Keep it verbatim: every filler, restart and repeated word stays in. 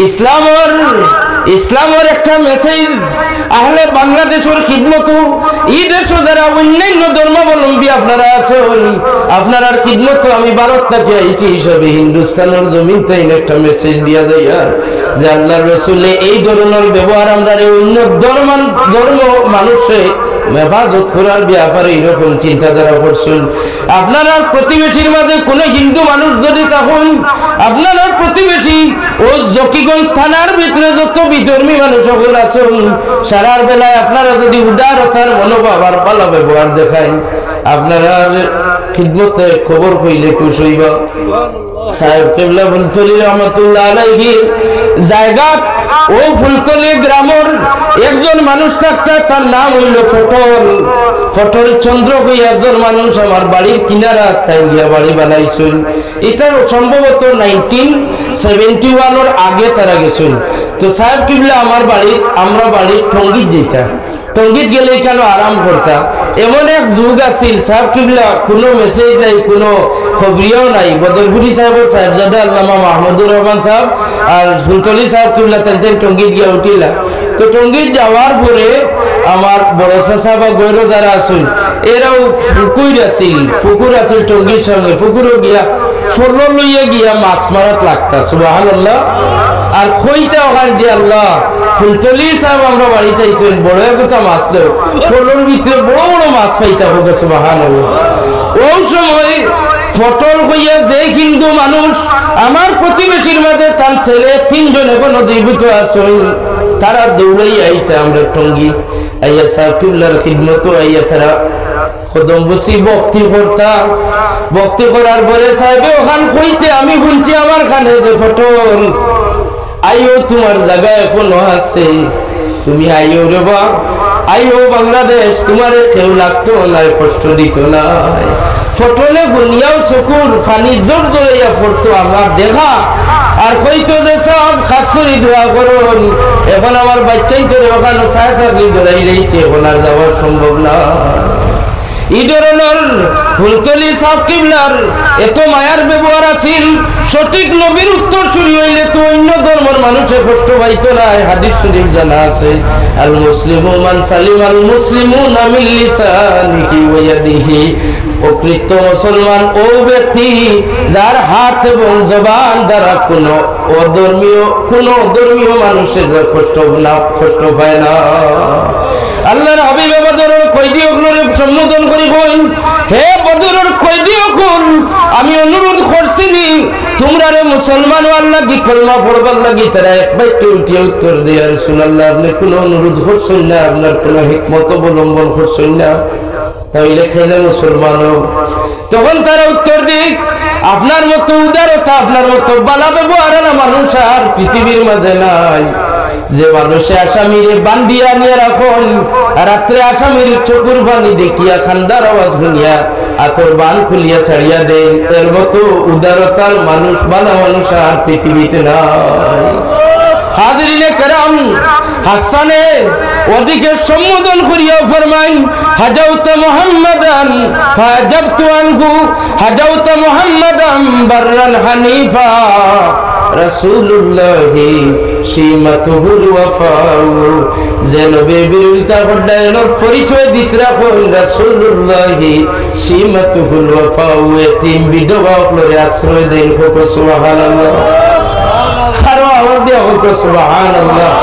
ইসলামর, ইসলামর একটা মেসেজ আহলে বাংলাদেশর খিদমতো, ই দেশো যারা অন্যান্য ধর্মাবলম্বী আপনারা আছইন, আপনারার খিদমতো আমি ভারত থাকি আইছি হিসাবে হিন্দুস্তানর জমিন তাইন একটা মেসেজ দিয়া যাইয়ার যে আল্লাহর রসুলে এই ধরনর ব্যবহার আমরারে অন্য ধর্মান-, ধর্ম মানুষে হেফাজত করার ব্যাপারে এরকম চিন্তাধারা করছইন। আপনারার প্রতিবেশীর মাঝে কোনো হিন্দু মানুষ যদি থাকইন, আপনারার প্রতিবেশী ও জকিগঞ্জ থানার ভিতরে যত বিধর্মী মানুষ সকল আছইন, সারার বেলায় আপনারা যদি উদারতার মনোভাব আর ভালা ব্যবহার দেখাইন, আপনারার খিদমতে খবর কইলে খুশ অইবা। সাহেব কিবলা ফুলতলি রহমতুল্লাহ আলাইহির জায়গাত ও ফুলতলি গ্রামর একজন মানুষ থাকতা, তার নাম অইল পটল। পটল চন্দ্র কই একজন মানুষ আমার বাড়ির কিনারা তাইন গিয়া বাড়ি বানাইছইন। ইটা সম্ভবত নাইনটিন সেভেন্টি ওয়ানর আগে তারা গেছইন। তো সাহেব কিবলা আমার বাড়ি, আমরা বাড়ি টঙ্গিত যাইতা। টঙ্গিত গেলে কেন আরাম করতা? এমন এক যুগ আছিল, সাহেব কিবলা কোনো মেসেজ নাই, কোনো খবরিয়াও নাই। বদরপুরি সাহেবর সাহেবজাদা আল্লামা মাহমুদুর রহমান সাহেব আর ফুলতলি সাহেব কিবলা তাইন তাইন টঙ্গিত গিয়া উঠিলা। তো টঙ্গিত যাওয়ার পরে আমার বড় চাচা বা গৌর যারা আছইন, এরাও পুকুর আছিল, পুকুর আছিল টঙ্গির সামনে, পুকুরও গিয়া ফলল লইয়া গিয়া মাছ মারাত লাগতা, সুবহানাল্লাহ। আর কইতা ওখান যে আল্লাহ, ফুলতলি সাহেব আমরা বাড়িত আইছইন, বড় একটা মাছ দেও, ফলর ভিতরে বড় বড় মাছ পাইতা হবে, সুবহানাল্লাহ। ওই সময় পটল কইয়া যে হিন্দু মানুষ, আমার প্রতিবেশীর মাঝে তার ছেলে তিনজন এখনো জীবিত আছইন, তারা দৌড়াই আইতা আমরা টঙ্গি, আইয়া সাহেব কিবলার খিদমতো আইয়া তারা কদম বসি ভক্তি করতা। ভক্তি করার পরে সাহেবে ওখান কইতে আমি শুনছি আমার কানে যে, "পটল, আইও, তোমার জাগা এখনো আছে, তুমি আইও রে বা, আইও বাংলাদেশ, তোমারে কেউ লাগতো নাই, কষ্ট দিত নাই।" পটলে গুনিয়াও চকুর পানি জোর জোরাইয়া পড়তো আমার দেখা, আর কইতো যে, "সাহেব, খাস করি দোয়া করুন, এখন আমার বাচ্চাই তো ওখানে সায় সাকরি ধরাই রইছে, এখন আর যাওয়ার সম্ভব না।" ই ধরনর ফুলতলি সাহেব কিবলার এত মায়ার ব্যবহার আছিল, সঠিক নবীর উত্তর শুনি অইলে তো অন্য ধর্মর মানুষে কষ্ট পাইতো না। হাদিস শরীফ জানা আছে, "আল মুসলিমু মান সালিম আল মুসলিমুনা মিন লিসানিহি ওয়া ইয়াদিহি।" প্রকৃত মুসলমান ও ব্যক্তি, যার হাত এবং জবান দ্বারা কোনো অধর্মীয়, কোনো ধর্মীয় মানুষে যে কষ্ট না, কষ্ট পায় না। আল্লাহর হাবিবে বদরর কয়েদি অকলরে সম্বোধন করি কইন, "হে বদরর কয়েদি অকল, আমি অনুরোধ করছি নি, তোমরারে মুসলমান অওয়ার লাগি, কলমা পড়বার লাগি।" তারা এক বাক্যে উঠিয়া উত্তর দেয়, "ইয়া রাসূলুল্লাহ, আপনি কোনো অনুরোধ করছেন না, আপনার কোনো হিকমত অবলম্বন করছেন না।" তাইলে কেনে মুসলমান অও? তখন তারা উত্তর দিক, "আপনার মতো উদারতা, আপনার মতো বালা ব্যবহার আলা মানুষ আর পৃথিবীর মাঝে নাই। যে মানুষে আসামিরে বান্ধিয়া আনিয়া রাখইন, রাত্রে আসামির চকুর পানি দেখিয়া, কান্দার আওয়াজ শুনিয়া, আতর বান খুলিয়া ছাড়িয়া দেইন, এর মতো উদারতার মানুষ, বালা মানুষ আর পৃথিবীতে নাই।" হাজিরিনে কেরাম, হাসানে ওদিকে সম্বোধন করিয়া ফরমাইন, "হাজাউতা মুহাম্মাদান ফাজাবতু আনহু, হাজাউতা মুহাম্মাদান বাররান হানিফা, রাসূলুল্লাহি সীমাতুহুল ওয়াফাউ।" যে নবীর বিরোধিতা করলা, এনর পরিচয় দিতরা কইন, "রাসূলুল্লাহি সীমাতুহুল ওয়াফাউ", এতিম বিধবা অকলরে আশ্রয় দেইন, কউক্কা সুবহানাল্লাহ। আরো আওয়াজ দিয়া কউক্কা সুবহানাল্লাহ।